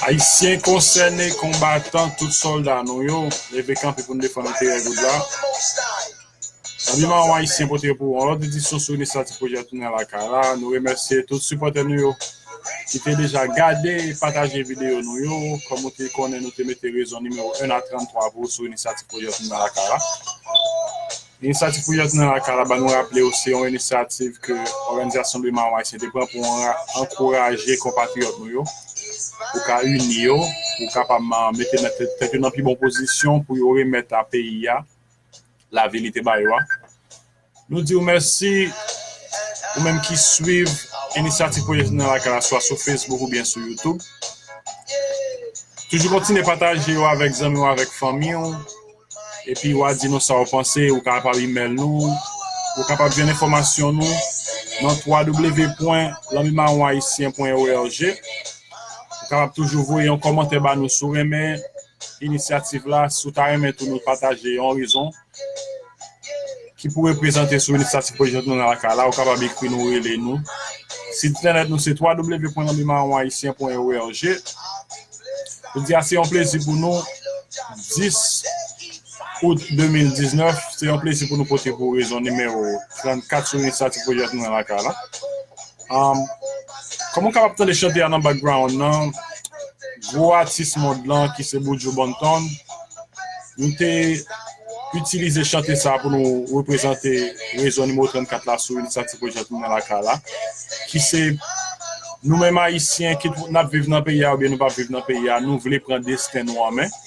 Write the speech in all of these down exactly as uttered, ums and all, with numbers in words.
Ayisyen konsène, konbatan, tout sòlda nou yo, leve kanpe pou n defann enterè goud la. Labi Mawon Ayisyen pote pou ou yon lòt edisyon sou inisyativ pwojè Tounen Lakay la. Nou remèsye tout sipòtè nou yo ki te deja gade, pataje videyo nou yo. Kòm ou te konnen, nou te mete rezon nimewo en a tranntwa pou ou sou inisyativ pwojè Tounen Lakay la. Inisyativ Pwojè Tounen Lakay la, ban nou raple w, se yon inisyativ ke Òganizasyon Labi Mawon Ayisyen te pran pou anra- ankouraje konpatriyòt nou yo, pou ka ini yo, pou kapab ma- mete nan tèt tèt yo nan pi bon pozisyon pou yo remèt a peyi a lavi li te ba yo a. Nou di w mèsi, ou menm ki swiv inisyativ Pwojè Tounen Lakay la, swa sou Facebook oubyen sou YouTube. Toujou kontinye pataje yo avèk zanmi w, avèk fanmi w. Epi w a di nou sa w panse, ou kapab imèl nou, ou kapab jwenn enfòmasyon nou nan w w w pwen lanbi mawon ayisyen pwen org. Ou kapab toujou voye yon kòmantè ba nou si w renmen inisyativ la, si w ta renmen tou nou pataje yon rezon ki pou reprezante sou inisyativ Pwojè Tounen Lakay la, ou kapab ekri nou, rele nou. Sit entènèt nou se w w w pwen lanbi mawon ayisyen pwen org. Jodi a, se yon plezi pou nou, dis out de mil diznèf, se yon plezi pou nou pote pou rezon nimewo trannkat sou inisyativ Pwojè Tounen Lakay la. Um, kòm ou kapab tande chante a nan background nan, gwo atis mond lan ki se Buju Banton, nou te itilize chante sa pou nou reprezante rezon nimewo trannkat la sou inisyativ Pwojè Tounen Lakay la, ki se nou menm Ayisyen, kit n ap viv nan peyi a oubyen nou p ap viv nan peyi a, nou vle pran desten nou an men.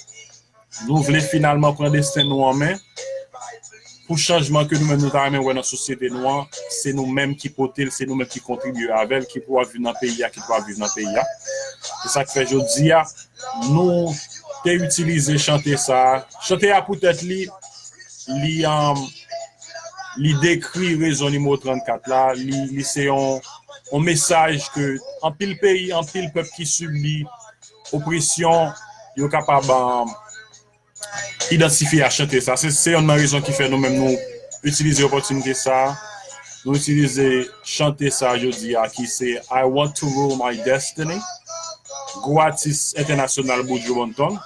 Nou vle finalman pran desten nou an men. Pou chanjman ke nou menm nou ta renmen wè nan sosyete nou an, se nou menm ki pote l, se nou menm ki kontribye avè l, ki pou ap viv nan peyi a, ki pou ap viv nan peyi a. Se sa k fè jodi a, nou te itilize chante sa a. Chante a poutèt li, li, um, li dekri rezon nimewo trannkat la. Li, li se yon, yon mesaj ke anpil peyi, anpil pèp ki sibi opresyon, yo kapab, um, idantifye a chante sa. Se, se yonn nan rezon ki fè nou menm nou itilize opòtinite sa. Nou itilize chante sa jodi a ki se I Want to Rule My Destiny. Gwo atis entènasyonal Buju Banton.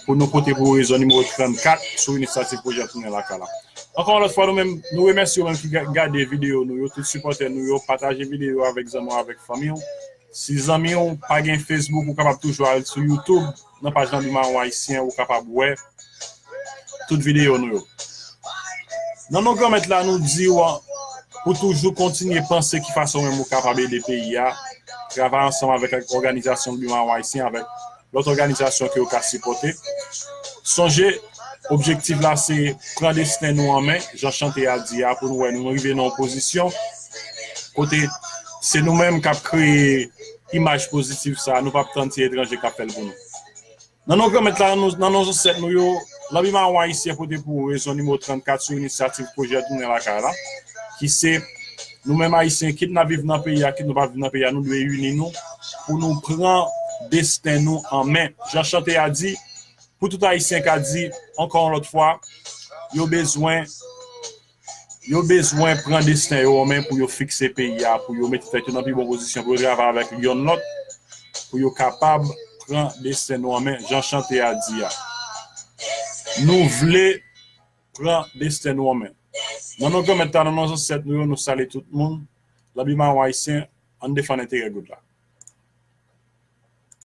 Pou nou pote pou rezon nimewo trannkat sou inisyativ Pwojè Tounen Lakay la. Ankò yon lòt fwa, nou menm, nou remèsye ou menm ki ga- gade videyo nou yo, tout sipòtè nou yo, pataje videyo avèk zanmi w, avèk fanmi w. Si zanmi w pa gen Facebook, ou kapab toujou al sou YouTube, nan paj Lanbi Mawon Ayisyen, ou kapab wè tout videyo nou yo. Nan non Granmèt la, nou di w pou toujou kontinye panse ki fason menm ou kapab ede peyi a, travay ansanm avèk òganizasyon Lanbi Mawon Ayisyen, avèk lòt òganizasyon ke w ka sipòte. Sonje, objektif la se pran desten nou an men, jan chante a di a, pou nou wè nou rive nan yon pozisyon kote se nou menm k ap kreye imaj pozitif sa a, nou p ap tann se etranje k ap fè l pou nou. Nan non Granmèt la, nan non zansèt nou yo, Lanbi Mawon Ayisyen pote pou ou rezon nimewo trannkat sou inisyativ Pwojè Tounen Lakay la, ki se nou menm Ayisyen, kit n ap viv nan peyi a, kit nou pa viv nan peyi a, nou dwe ini nou pou nou pran desten nou an men. Jan chante a di, pou tout Ayisyen ka di, ankò yon lòt fwa, yo bezwen yo bezwen pran desten yo an men pou yo fikse peyi a, pou yo mete tèt yo nan pi bon pozisyon, pou yo travay avèk yonn lòt, pou yo kapab pran desten nou an men, jan chante a di a. Nou vle pran desten nou an men. Nan non Granmèt la, nan non zansèt nou yo, nou salye tout moun. Lanbi Mawon Ayisyen, ann defann enterè goud la.